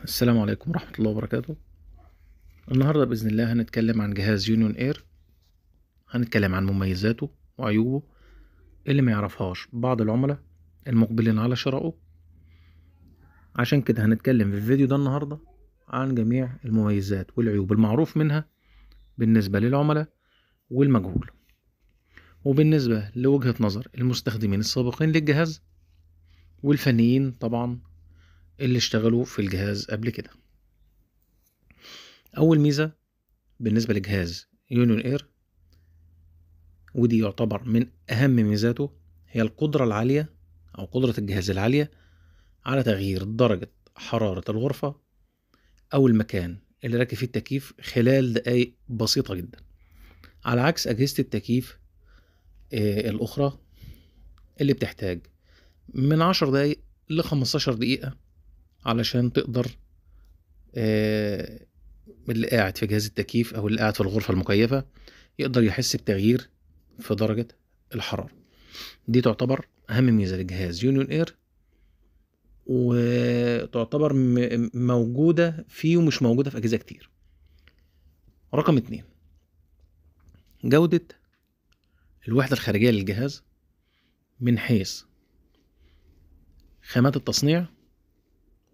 السلام عليكم ورحمة الله وبركاته. النهاردة بإذن الله هنتكلم عن جهاز يونيون اير، هنتكلم عن مميزاته وعيوبه اللي ما يعرفهاش بعض العملاء المقبلين على شرائه. عشان كده هنتكلم في الفيديو ده النهاردة عن جميع المميزات والعيوب المعروف منها بالنسبة للعملاء والمجهول، وبالنسبة لوجهة نظر المستخدمين السابقين للجهاز والفنيين طبعا اللي اشتغلوا في الجهاز قبل كده. أول ميزة بالنسبة لجهاز يونيون اير، ودي يعتبر من أهم ميزاته، هي القدرة العالية أو قدرة الجهاز العالية على تغيير درجة حرارة الغرفة أو المكان اللي راكب فيه التكييف خلال دقايق بسيطة جدا، على عكس أجهزة التكييف الأخرى اللي بتحتاج من 10 دقايق ل15 دقيقة علشان تقدر اللي قاعد في جهاز التكييف أو اللي قاعد في الغرفة المكيفة يقدر يحس بتغيير في درجة الحرارة. دي تعتبر أهم ميزة لجهاز يونيون اير، وتعتبر موجودة فيه ومش موجودة في أجهزة كتير. رقم 2، جودة الوحدة الخارجية للجهاز من حيث خامات التصنيع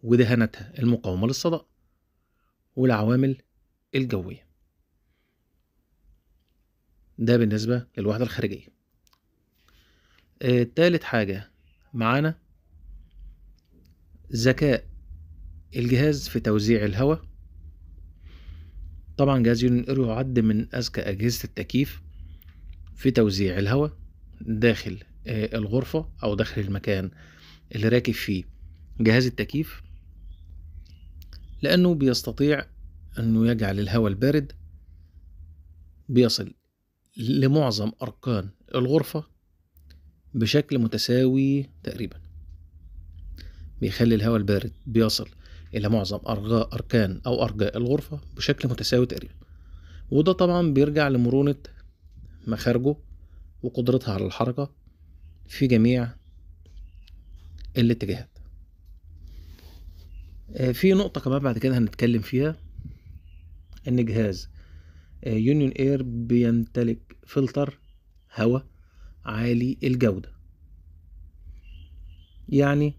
ودهانتها المقاومة للصدأ والعوامل الجوية. ده بالنسبة للوحدة الخارجية. تالت حاجة معانا ذكاء الجهاز في توزيع الهواء. طبعا جهاز يونيون اير يعد من أذكى أجهزة التكييف في توزيع الهواء داخل الغرفة أو داخل المكان اللي راكب فيه جهاز التكييف، لأنه بيستطيع أنه يجعل الهواء البارد بيصل لمعظم أركان الغرفة بشكل متساوي تقريبا. بيخلي الهواء البارد بيصل إلى معظم أركان أو أرجاء الغرفة بشكل متساوي تقريبا، وده طبعا بيرجع لمرونة مخارجه وقدرتها على الحركة في جميع الاتجاهات. في نقطة كمان بعد كده هنتكلم فيها، إن جهاز يونيون اير بيمتلك فلتر هواء عالي الجودة، يعني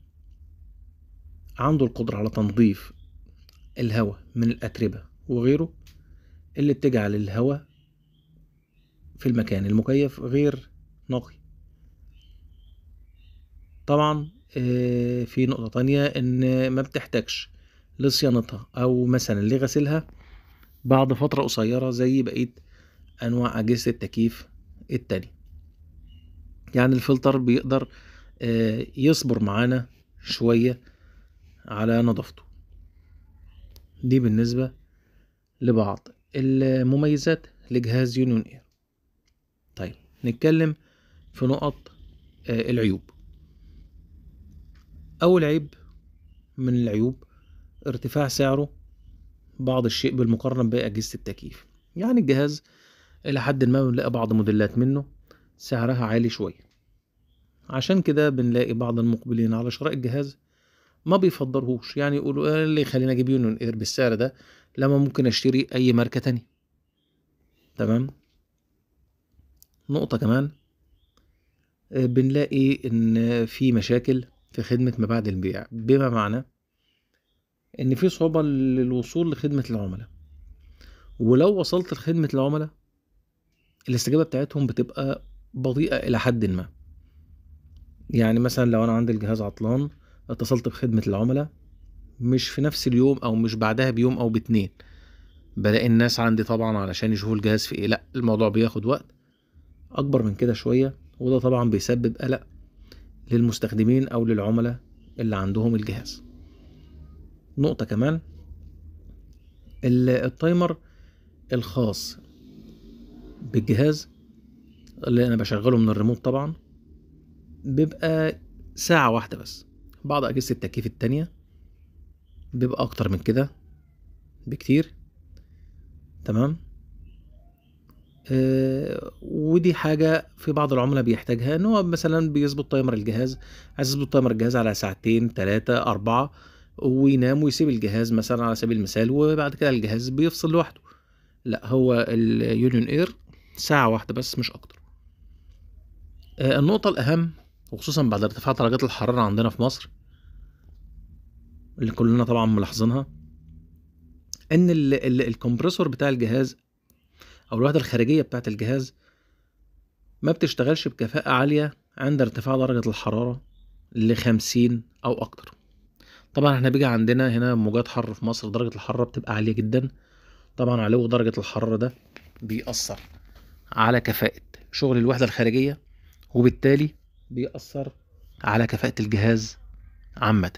عنده القدرة على تنظيف الهواء من الأتربة وغيره اللي بتجعل الهواء في المكان المكيف غير نقي. طبعا في نقطة تانية، إن ما بتحتاجش لصيانتها أو مثلا لغسلها بعد فترة قصيرة زي بقية أنواع أجهزة التكييف التانية. يعني الفلتر بيقدر يصبر معانا شوية على نظافته. دي بالنسبة لبعض المميزات لجهاز يونيون اير. طيب نتكلم في نقط العيوب. أول عيب من العيوب ارتفاع سعره بعض الشيء بالمقارنة بباقي أجهزة التكييف. يعني الجهاز إلى حد ما بنلاقي بعض موديلات منه سعرها عالي شوية، عشان كده بنلاقي بعض المقبلين على شراء الجهاز ما بيفضلهوش، يعني يقولوا ايه اللي يخليني اجيب يونيون اير بالسعر ده لما ممكن اشتري اي ماركة تانية. تمام. نقطة كمان، بنلاقي ان في مشاكل في خدمة ما بعد البيع، بما معنى ان في صعوبة للوصول لخدمة العملاء، ولو وصلت لخدمة العملاء الاستجابة بتاعتهم بتبقى بطيئة الى حد ما. يعني مثلا لو انا عندي الجهاز عطلان، اتصلت بخدمة العملاء مش في نفس اليوم او مش بعدها بيوم او باتنين بلاقي الناس عندي طبعا علشان يشوفوا الجهاز في ايه. لا، الموضوع بياخد وقت اكبر من كده شوية، وده طبعا بيسبب قلق للمستخدمين او للعملاء اللي عندهم الجهاز. نقطة كمان، التايمر الخاص بالجهاز اللي انا بشغله من الريموت طبعا بيبقى ساعة واحدة بس. بعض أجهزة التكييف التانية بيبقى أكتر من كده بكتير. تمام. ودي حاجة في بعض العملاء بيحتاجها، ان هو مثلا بيظبط timer الجهاز، عايز يظبط timer الجهاز على ساعتين 3 4 وينام ويسيب الجهاز مثلا على سبيل المثال، وبعد كده الجهاز بيفصل لوحده. لا، هو ال Union Air ساعة واحدة بس مش اكتر. النقطة الاهم، وخصوصا بعد ارتفاع درجات الحرارة عندنا في مصر اللي كلنا طبعا ملاحظينها، ان ال compressor بتاع الجهاز او الوحدة الخارجية بتاعت الجهاز ما بتشتغلش بكفاءة عالية عند ارتفاع درجة الحرارة ل50 او اكتر. طبعا احنا بيجي عندنا هنا موجات حر في مصر، درجة الحرارة بتبقى عالية جدا. طبعا علو درجة الحرارة ده بيأثر على كفاءة شغل الوحدة الخارجية، وبالتالي بيأثر على كفاءة الجهاز عامة.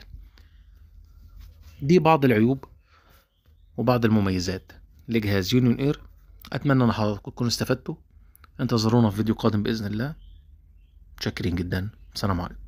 دي بعض العيوب وبعض المميزات لجهاز Union Air. اتمنى ان حضراتكم تكونوا استفدتوا. انتظرونا في فيديو قادم باذن الله. متشكرين جدا. السلام عليكم.